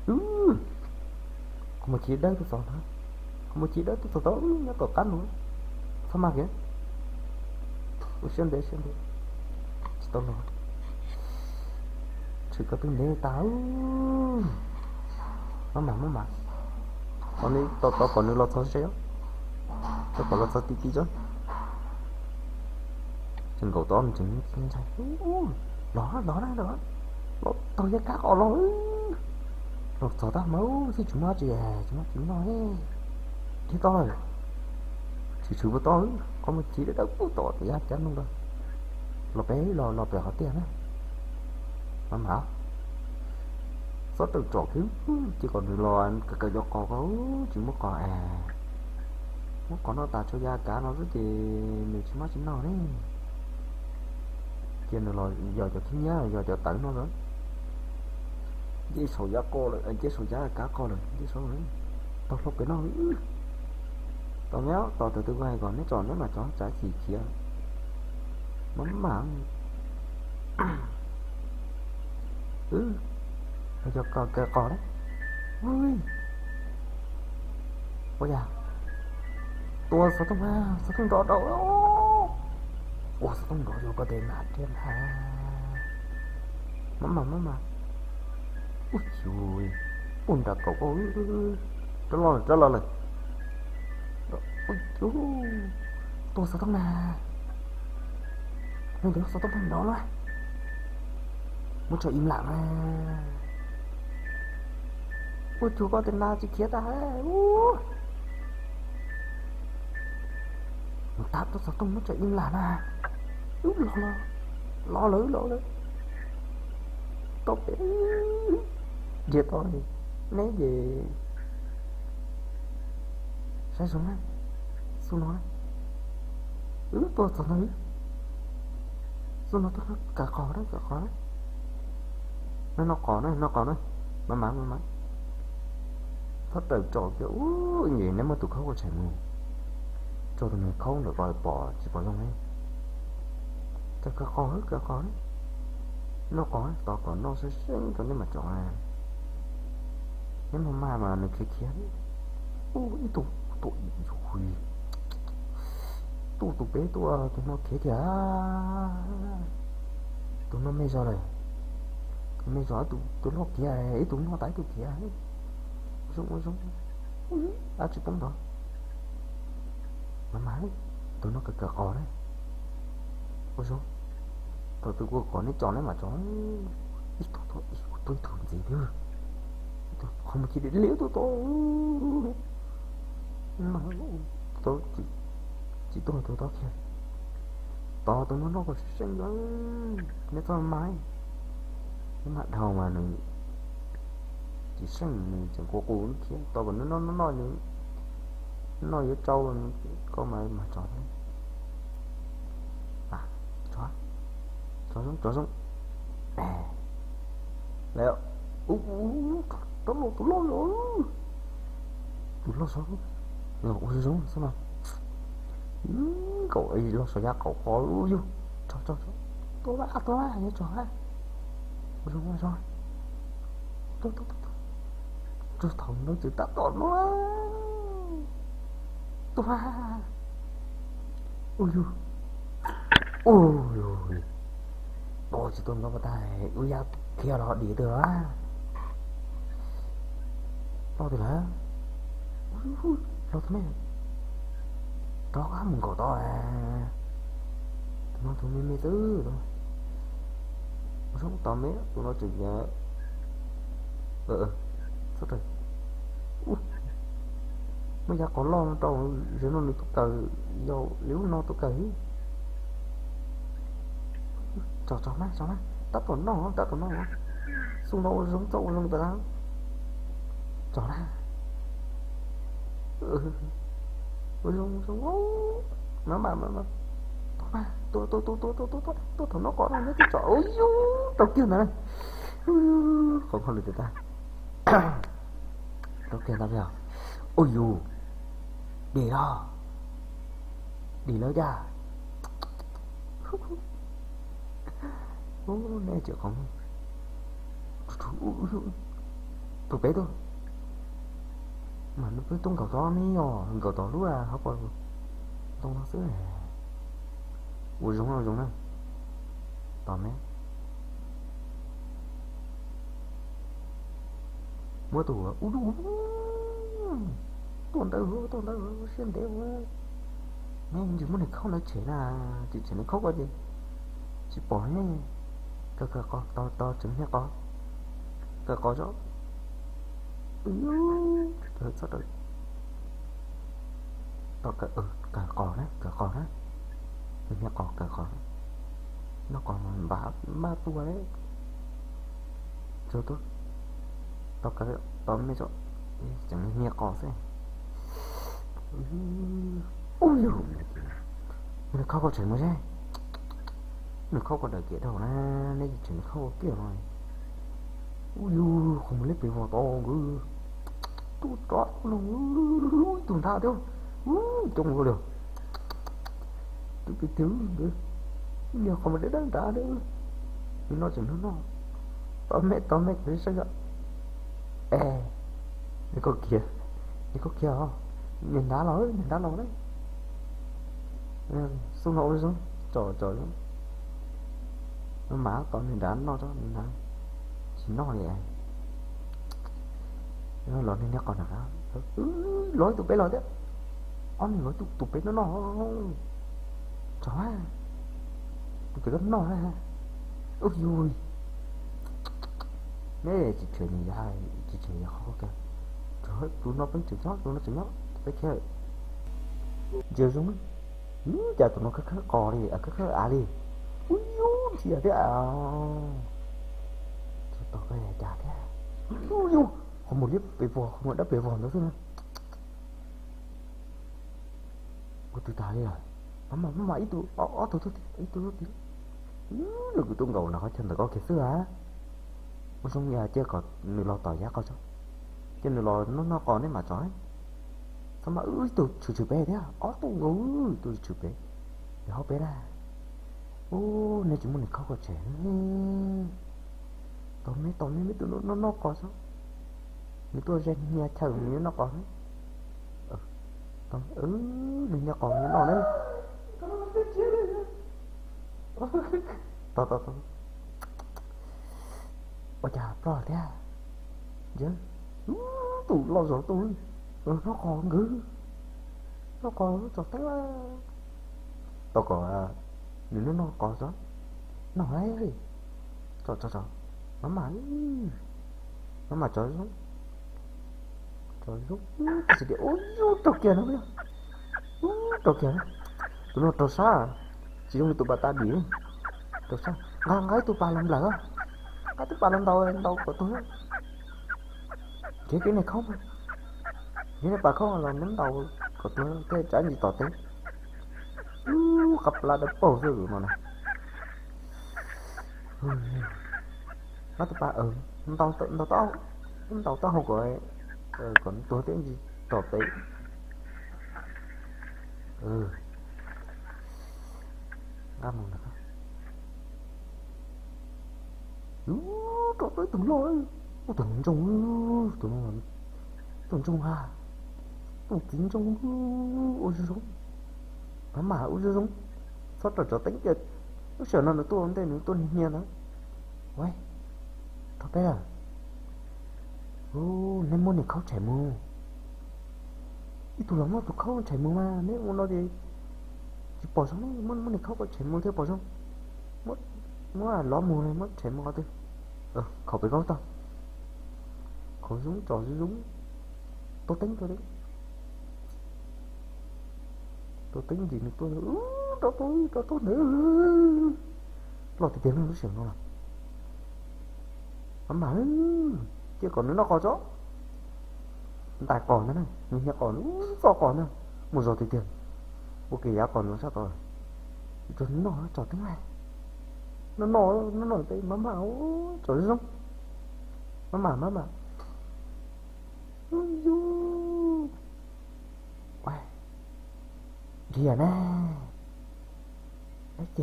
Qhov muag ci dawb tuaj txog na, qhov muag ci dawb tuaj txog tau nyob tom qab no, txhob mag kiag. Ua siab ntev siab ntev, tsis tau los, tshwm ko twg ntev tas. Maj mam maj mam, qhov nws tau tau kom nws los txog seb, tau kom los txog ti ti tso. Tseem nkaum tod nws tseem ntshai, los los na los, los taug yav kab qos los. Los txog tab mas xwb tsis muaj tsi, tsis muaj tsi noj li, dhia tau lawm. Tshwm tshwm puas tau, qhov muag ci dawb dawb puag tom yav cab noog lawm. Los pem los los pem qhov tiaj na. Maj mam, txhob raws tsom kiag, cia kom nws los kaw kaw cov qos ko, tsis muaj qos es, muab qos noj tas tso yav kav no xwb ces nws tsis muaj tsi noj ne. Cia nws los yos cov khib nyiab yos cov tawv no lawm. Nce saum yav qos lawm, nce saum yav kav qos lawm, nce saud lawm. Tau hlau pem no, tau nyob tos tus twg hais kom neb tsom neb mam tsom, tsam chim khiav. Maj mam, yog kaw qos na. Ua yog tua xov tooj, xov tooj nrov rau, ua xov tooj nrov rau koj tes nas riam ntag. Maj mam maj mam, ub yus, puag nram kaum ko, rov los lawm rov los lawm. Ub yus, tua xov tooj na, nws tus xov tooj nrov nrov na. Muab tso im lam na. Ua cuag koj tes nas tsis khiav tas. Mus tab tuaj xov tooj muab tso im lam na. Ub los los, los lawm los lawm. Tau pem, dhia tau neb ces saib zoo na, xub no na. Wb tuaj txog no, xub no tuaj kaw qos na, kaw qos na. Noj qos na, noj qos na. Maj mam maj mam, txhob raws tsom kiag. Ub, nce neb muab tus khaub ua tshais mus, tso tus me khaub ntawm ko pom tsis pom zoo ne. Kaw kaw qos, kaw qos, noj qos, tos kom noj seeb seeb rau neb mam tsom. Neb maj maj mas nws khiav khiav. Ub, ib tug tuaj, hu, tuaj tus pem tuaj, tus no khiav tiag. Tus no me zog lawm, tus me zog, tus loj khiav, ib tug noj tas ib tug khiav. Ua zoo ua zoo, dab tsi poob ntawd. Maj mam, tus no kaw kaw qos na. Ua zoo, thaum twg kuv kom neb tsom neb mam tsom. Ib tug tuaj, ib tug ntxiv thiab. Qhov muag ci dawb liab tuaj tod, tsis tuaj tus tod kiag. Tos tus no noj kom seeb seeb, neb txhob mas, neb mas dhau mas nws tsis seej, nws tseem quas qus khiav. Tos kom nws noj noj nws noj yuav tsau, koj mas mas tso thiab. Tso, tso zoo, tso zoo. Lawm, ub, rov los tus loj, tus loj zog, los ua zoo xwb no. Nkaum los saum yav qaum qos yug, tso tso tso, tuaj mas tuaj mas yuav tso mas. Ua zoo ua zoo, tuaj tuaj tuaj tuaj. Tsuag thaum no tseem tab tom no, tuaj mas. Ua yug, ua yug, tua tsis tuaj nkaus pas tag, ua yog khiav los dim twg a. Los twg lawm? Los tus me, rov qab mus nkaum tod. Tus no tus me me xwb. Ua zoo tos me, tus no tseem nyiam. Txhob raws. Muaj yav qos loj no rau, zaum no nws tuaj kaw, yau li lub no tuaj kaw. Tso tso mas, tso mas, tab tom noj, tab tom noj. Xub no ua zoo, txhob ua zoo tas. Tso na. Ua zoo, ua zoo. Mas mas mas, tuaj mas, tuaj tuaj tuaj tuaj tuaj tuaj, tuaj thaum no qos no neb twb tso. Ua yug, tau kiag ntawd. Qhov hauj lwm tiag tag. Rau kiag ntawd yog. Ua yug, dim los, dim lawm cas. Neb tseem qhov, Tus peb tuaj, mas nws peb tuaj nkaum tod ne, yog nkaum tod lub hauv paus ntoo no xwb. Ua zoo ua zoo na, tos me. Muab tus ub, tuaj ntawd, tuaj ntawd, siab ntev ua. Neb tsis muab niag khaub ntawd tshem na, tsis tshem niag khaub ko ces tsis pom ne. Kaw, kaw qos, tos, tos tseem niag qos, kaw qos tso. Txhob, tos kaw, kaw qos na, kaw qos na, niag qos kaw qos. Noj qos mas npam maj tuaj. Tsuag tuaj, tos kaw, tos me tso, tseem niag qos xwb. Ub yug, nws khaub ko tshem mus seb. Nws khaub ko daws kiag dhau na, neb tsis tshem nws khaub ko kiag no. Ub yug, qhov muag liab pes vog tod nkawd. Tub rov no, ib tug nrad thiab, ub coob ua luaj. Tus pem twg nkawd, niag qhov muag dawb dawb nrad thiab. Nws no tseem noj noj, tos me tos me kuv saib saib. Es, nws khaub kiag, nws khaub kiag os, niag nrad los, niag nrad los na. Xub no ua zoo, tsom tsom zoo. Mas tos niag nrad noj tso, niag nrad tsis noj li. Los niag niag qos nrad, los ib tug peb los thiab. Ob niag los ib tug, tus peb noj noj. Tsom, tus peb koj noj. Ub yug, neb tsis tshem, tsis tshem qhov ko kiag. Tsom, tus no peb tseem nyob, tus no tseem nyob, tus peb khiav. Ntsia zoo, cas tus no khawb khawb qos li, khawb khawb av li. Ub yug, ntsia thiab. Tsis tau koj cas thiab. Ub yug, qhov muag liab pes vog, qhov muag dawb pes vog ntawd xwb na. Ua twg tas li lawm? Maj mam, maj mam, ib tug, ob tug tuaj tid, ib tug tuaj tid. Nws kuj tuaj nkaum nram qhov chaw ntawm ko kiag xwb a. Ua zoo yog cia kom nws los tom yav qos tso, cia nws los noj noj qos nej mam tso. Txhob maj, ib tug tshwm tshwm pem thiab, ob tug nkaus, tus tshwm pem, yog hauv peb na. Ub, nej tsis muab niag khaub ko tshem. Tos me, tos me, me tus noj noj qos tso. Nws tuaj ze hnia chaw nws noj qos na. Nws hnia qos nws noj na. Tos, tos, tos. Ua cas ploj thiab? Ntsia, tus loj zog tuaj, noj qos nkawd, noj qos tso teeb. Tos kom nws noj noj qos tso, noj lawm. Tso, tso, tso, maj mam, maj mam tso zoo, tso zoo. Tab sis tias ub yug raug kiag no, ub raug kiag. Tus no raug sab, tsis zoo li tus pas tas dim. Raug sab, nqa, nqa ib tug pas los nplawm, nqa ib tug pas los ntaus, ntaus kom tuag. Nrhiav kiag niag khaub, nrhiav niag pas khaub los muab ntaus kom tuag thiaj tsam ntsis tom tev. Ub, qab plab dawb paug xwb tus no na. Nqa tus pas, ntaus, ntaus taub, ntaus taub hau kom, kom tuag thiaj ntsis tom tev. Nqa mus na. Ub, rau tau ib tug loj, ub, tus ntsoog, tus ntsoog ha, tus txiv ntsoog, ua zoo zoo, maj mam ua zoo zoo, txhob raws tso teeb tiag. Lub sij hawm no nws tuaj ua ntej nws tuaj hnia hnia ntawd. Ua, rau peb lawm. Ub, neb muab niag khaub tshem mus. Ib tug los muab tus khaub tshem mus mas neb ua no ces tsis pom zoo, muab, muab niag khaub ko tshem mus thiaj pom zoo. Muab lov mus, muab tshem mus qhov twg. Khaum pem ko tau. Khaum zoo, tso zoo zoo. Tua teeb, tua teeb. Tua teeb ntsis nws tuaj, rau tau, rau tau ntawd. Ploj tiag tiag lub sij hawm no los. Maj mam, cia kom nws noj qos tso. Ntais qos ntag na, nws hnia qos, txoj qos ntag, muaj zog tiag tiag. Ua ke yav qos ntawd sab tod. Tsuas noj tso teeb lawm. Noj noj, noj noj peb maj mam, tso zoo. Maj mam, maj mam. Yus, nrhiav na, ces